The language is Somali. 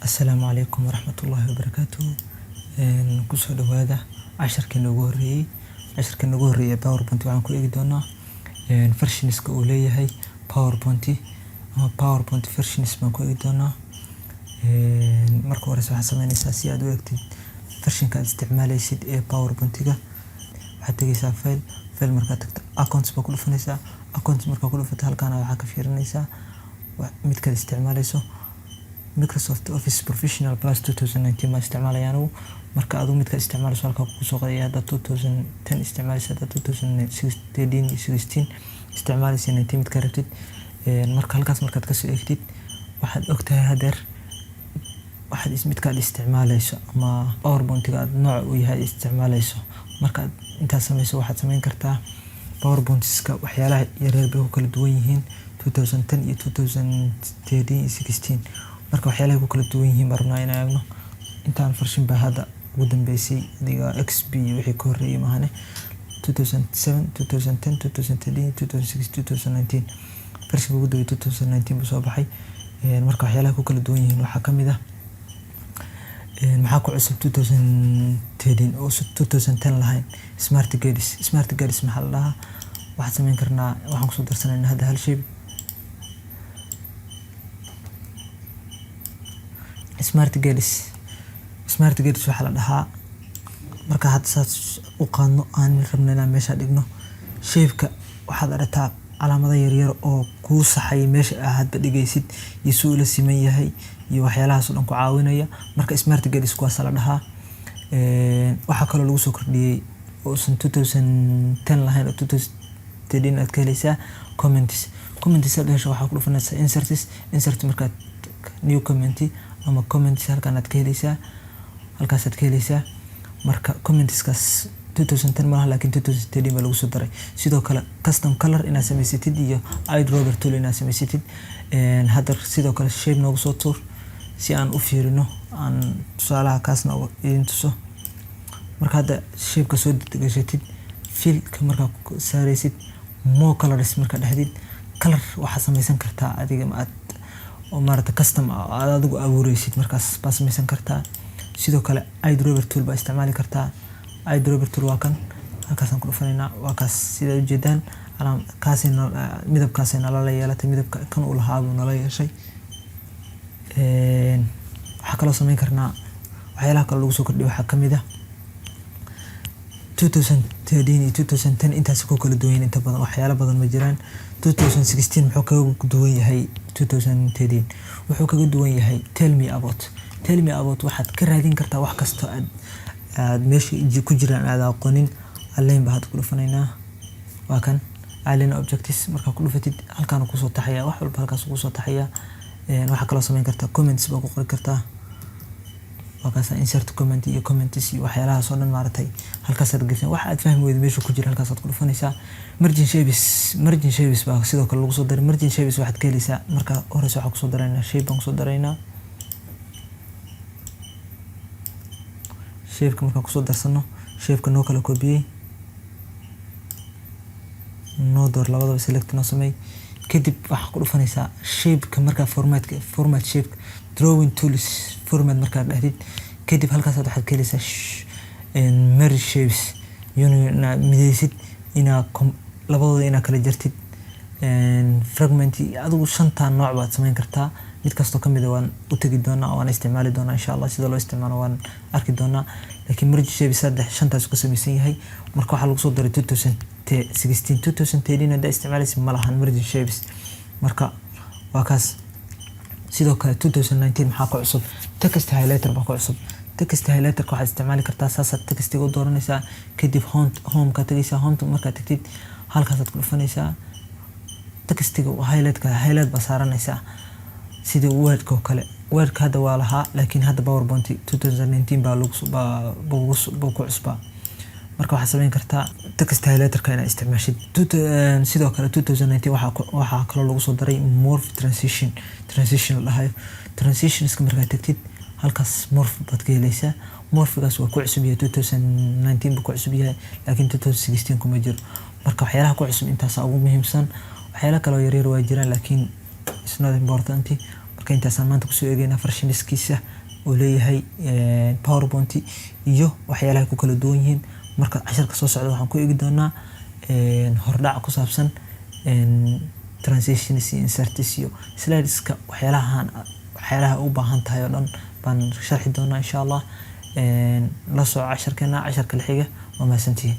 Asalaamu calaykum waraxmatullaahi wabarakaatuh. Kusoo dhawaada casharkeena ugu horreeyay. Casharkeena ugu horreeyay PowerPoint waxaan ku eegi doonaa versionska uu leeyahay PowerPoint ama PowerPoint versions baan ku eegi doonaa. Marka horeyse, waxaad sameynaysaa, si aad u eegtid versionka aad isticmaaleysid ee PowerPoint-ga, waxaad tegeysaa File. File markaad tagto, Accounts baa ku dhufanaysaa. Accounts markaa ku dhufato, halkaana waxaa ka fiirinaysaa midkaad isticmaaleyso. Microsoft Office Professional Plus 2019 baan isticmaalaya anigu. Marka adigu midkaad isticmaaleyso halkaa kusoo qoraya. Haddaad 2010 isticmaaleysa, haddaad 2013, 16 isticmaaleysa, 19, midkaa rabtid. Marka halkaas markaad kasoo eegtid, waxaad ogtahay hadeer waxaad midkaad isticmaaleyso ama PowerPoint-ga aad nooca uu yahay isticmaaleyso. Markaad intaas sameyso, waxaad sameyn kartaa PowerPointska waxyaalaha yaryar bay ku kala duwan yihiin 2010 iyo 2013 iyo 16. Marka waxyaalaha ku kala duwan yihiin baan rabnaa inaan eegno. Intaan version baa hadda ugu dambeysay, adiga XP iyo wixii ka horreeyay maahane: 2007, 2010, 2013, 2016, 2019. Versionka ugu dambeeyay 2019 buu soo baxay. Marka waxyaalaha ku kala duwan yihiin waxaa kamid ah, maxaa ku cusub 2013 oo 2010 lahayn? Smart Guides. Smart Guides maxaa la dhahaa? Waxaad sameyn karnaa, waxaan kusoo darsanaynaa hadda hal shape. Smart Guides, Smart Guides waxaa la dhahaa marka hadda saas u qaadno, aan rabno inaan meesha dhigno shapeka, waxaad aragtaa calaamado yaryar oo kuu saxay meesha aad hadba dhigaysid iyo si uu la siman yahay iyo waxyaalahaas oo dhan ku caawinaya. Marka Smart Guides kuwaas la dhahaa. Waxaa kaloo lagu soo kordhiyey uusan 2010 lahayn oo 2013 aad ka heleysaa comments. Comments aad hesho, waxaa ku dhufanaysaa Inserts. Insert markaad, New Comment ama Comments, halkan aad ka heleysaa, halkaasaad ka heleysaa. Marka commentskaas 2010 malaha, laakiin 2013 baa lagu soo daray. Sidoo kale custom color inaad samaysatid iyo eyedropper tool inaad samaysatid. Hadda sidoo kale shape noogu soo tuur si aan u fiirino, aan tusaalaha kaasna idin tuso. Marka hadda shapeka soo gashatid, fillka markaa saareysid, More Colors markaa dhexdid, color waxaad samaysan kartaa adiga aad oo maarata custom aad adigu abuureysid, markaas baa samaysan kartaa. Sidoo kale eyedropper tool baa isticmaali kartaa. Eyedropper tool waa kan, halkaasaan ku dhufanaynaa. Waa kaas, sidaad ujeedaan, kaasay midabkaasay nalala yeelatay, midabka kan uu lahaa buu nala yeeshay. Waxaa kaloo sameyn karnaa, waxyaalaha kale lagu soo kordhiyo waxaa kamid ah 2013 iyo 2010 intaas ku kala duwan yihiin. Inta badan waxyaalo badan ma jiraan. 2016 muxuu kaga duwan yahay 2013? Wuxuu kaga duwan yahay Tell Me About. Tell Me About waxaad ka raadin kartaa wax kasta aad meesha ku jiraan aad aqoonin. Align baa hadda ku dhufanaynaa. Waa kan Align Objects. Markaa ku dhufatid, halkaan kusoo taxaya, wax walba halkaas kusoo taxaya. Waxaa kaloo sameyn kartaa comments baa ku qori kartaa. Waa kaas Insert Comment iyo Comments iyo waxyaalahaas oo dhan maaragtay halkaasaad gashan. Wax aad fahmi weydo meesha ku jira, halkaasaad ku dhufanaysaa. Merging Shapes, Merging Shapes baa sidoo kale lagu soo daray. Merging Shapes waxaad ka heleysaa, marka horeysa waxaa kusoo daraynaa shape baan kusoo daraynaa. Shapeka markaan kusoo darsano, shapeka noo kala koobiyey, noo door, labadaba select noo sameey. Kadib waxaa ku dhufanaysaa shapeka. Markaa formatka, Format Shape, Drawing Tools, Format markaad dhahdid, kadib halkaasaad waxaad ka heleysaa Merge Shapes, inaad mideysid, inaad labadooda inaad kala jartid, fragment. Adigu shantaa nooc baad sameyn kartaa. Mid kastoo kamid a waan u tegi doonaa, waan isticmaali doonaa insha Allah. Sida loo isticmaalo waan arki doonaa, laakiin merge shape saddex shantaas ku samaysan yahay. Marka waxaa lagu soo daray 2016. 2013 haddaa isticmaalaysa, ma lahan merge shapes. Marka waa kaas. Sidoo kale 2019 maxaa ku cusub? Text Highlighter baa ku cusub. Text highlighterka waxaad isticmaali kartaa, saasaad textiga u dooranaysaa, kadib Home ka tegaysaa. Hometa markaad tagtid, halkaasaad ku dhufanaysaa. Textiga highlightka, highlight baa saaranaysaa, sida Wordka oo kale. Wordka hadda waa lahaa, laakiin hadda PowerPoint 2019 baa lagu baa buu ku cusbaa. Marka waxaad sameyn kartaa text highlighterka inaad isticmaashid. Sidoo kale 2019 waxaa kaloo lagu soo daray morph transition, transition la dhahayo. Transitionska markaad tagtid, halkaas morph baad ka heleysaa. Morphgaas waa ku cusub yahay, 2019 buu ku cusub yahay, laakiin 2016 kuma jiro. Marka waxyaalaha ku cusub intaasa ugu muhiimsan. Waxyaala kaloo yaryar waa jiraan, laakiin it's not important. Marka Marka intaasaan maanta kusoo eegeynaa versionskiisa uu leeyahay PowerPoint iyo waxyaalaha ku kala duwan yihiin. Marka casharka soo socda waxaan ku eegi doonaa hordhac ku saabsan transitions iyo inserts iyo slideska, waxyaalaha u baahan tahay oo dhan baan sharxi doonaa, insha Allah. La soco casharkeena, casharka la xiga. Waa mahadsantihiin.